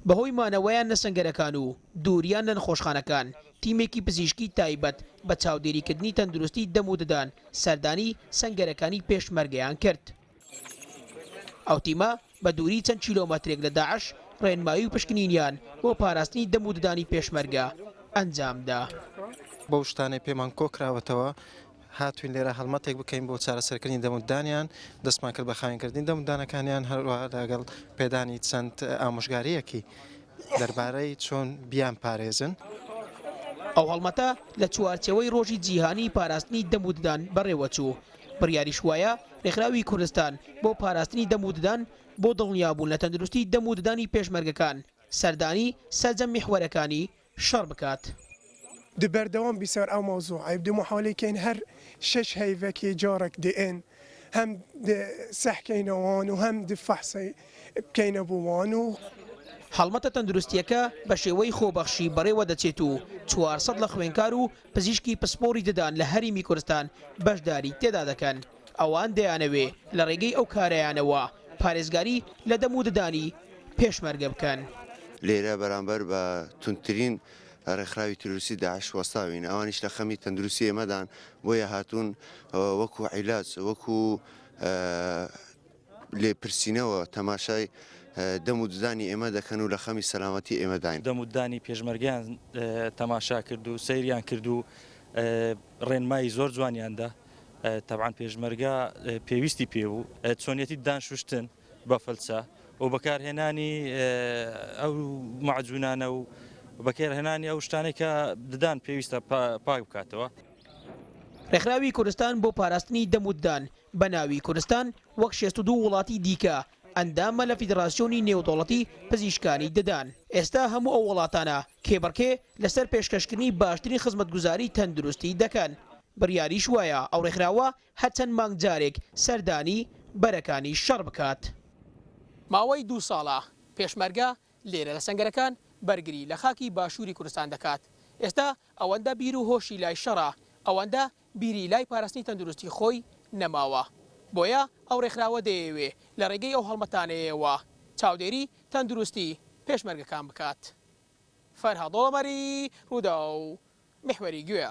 بەهۆی مانەوەیان لە سەنگەرەکان و دووریان لە نەخۆشخانەکان، تیمێکی پزیشکی تایبەت بە چاودێریکردنی تەندروستی دەم و ددان سەردانی سەنگەرەکانی پێشمەرگەیان کرد. ئەو تیمە بە دووری چەند کیلۆمەترێک لە داعش ڕێنمایی و پشکنینیان بۆ پاراستنی دەم و ددانی پێشمەرگە ئەنجامدا. بەو شتانەی پێمان کۆکراوەتەوە هاتووین لێرە هەڵمەتێک بکەین بۆ چارەسەرکردنی دەم و ددانیان، دەستمان کرد بە خاوێنکردنی دەم و ددانەکانیان، هەروەها لەگەڵ پێدانی چەند ئامۆژگارییەکی دەربارەی چۆن بیانپارێزن. ئەو هەڵمەتە لە چوارچێوەی ڕۆژی جیهانیی پاراستنی دەم و ددان بەڕێوەچوو، بڕیاریش وایە ڕێکخراوی کوردستان بۆ پاراستنی دەم و ددان بۆ دڵنیابوون لە تەندروستی دەم و ددانی پێشمەرگەکان سەردانی سەرجەم میحوەرەکانی شەڕ بکات. دە بەردەوام بی سەر ئەو مەوزوعەی دە محاولەی کەین هەر شەش هەیڤەکی جارەک دە ئێن هەم دە سەح کەینە وان و هەم دە فەحسەی بکەینە بۆ وان و. هەڵمەتە تەندروستییەکە بە شێوەی خۆبەخشی بەڕێوە دەچێت و 400 لە خوێندکار و پزیشکی پسپۆڕی ددان لە هەرێمی کوردستان بەشداری تێدا دەکەن. ئەوان دەیانەوێ لە ڕێگەی ئەو کارەیانەوە پارێزگاری لە دەم و ددانی پێشمەرگە بکەن. لێرە بەرامبەر بە توندترین ڕێکخراوی تیرۆریستی داعش وەستاوین، ئەوانیش لە خەمی تەندروستی ئێمەدان، بۆیە هاتوون وەکو عیلاج، وەکو لێپرسینەوە تەماشای دەم و ددانی ئێمە دەکەن و لە خەمی سەلامەتی ئێمەداین. دەم و ددانی پێشمەرگەیان تەماشا کرد و سەیریان کرد و ڕێنمایی زۆر جوانیان دا. تەبعەن پێشمەرگە پێویستی پێ بوو چۆنیەتی ددان شوشتن بە فلچە و بەکارهێنانی ئەو مەعجونانە و بەکارهێنانی ئەو شتانەی کە ددان پێویستە پاک بکاتەوە. ڕێکخراوی کوردستان بۆ پاراستنی دەم و ددان بە ناوی کوردستان وەک 62 وڵاتی دیکە ئەندامە لە فیدراسیۆنی نێودەوڵەتی پزیشکانی ددان. ئێستا هەموو ئەو وڵاتانە کێبڕکێ لەسەر پێشکەشکردنی باشترین خزمەتگوزاری تەندروستی دەکەن. بڕیاریش وایە ئەو ڕێکخراوە هەر چەند مانگ جارێک سەردانی بەرەکانی شەڕ بکات. ماوەی دوو ساڵە پێشمەرگە لێرە لە سەنگەرەکان بەرگری لە خاکی باشووری کوردستان دەکات. ئێستا ئەوەندە بیر و هۆشی لای شەڕە، ئەوەندە بیری لای پاراستنی تەندروستی خۆی نەماوە. بۆیە ئەو ڕێکخراوە دەیەوێ لە ڕێگەی ئەو هەڵمەتانەیەوە چاودێری تەندروستی پێشمەرگەکان بکات. فەرهاد ئۆمەری، رووداو، میحوەری گوێ.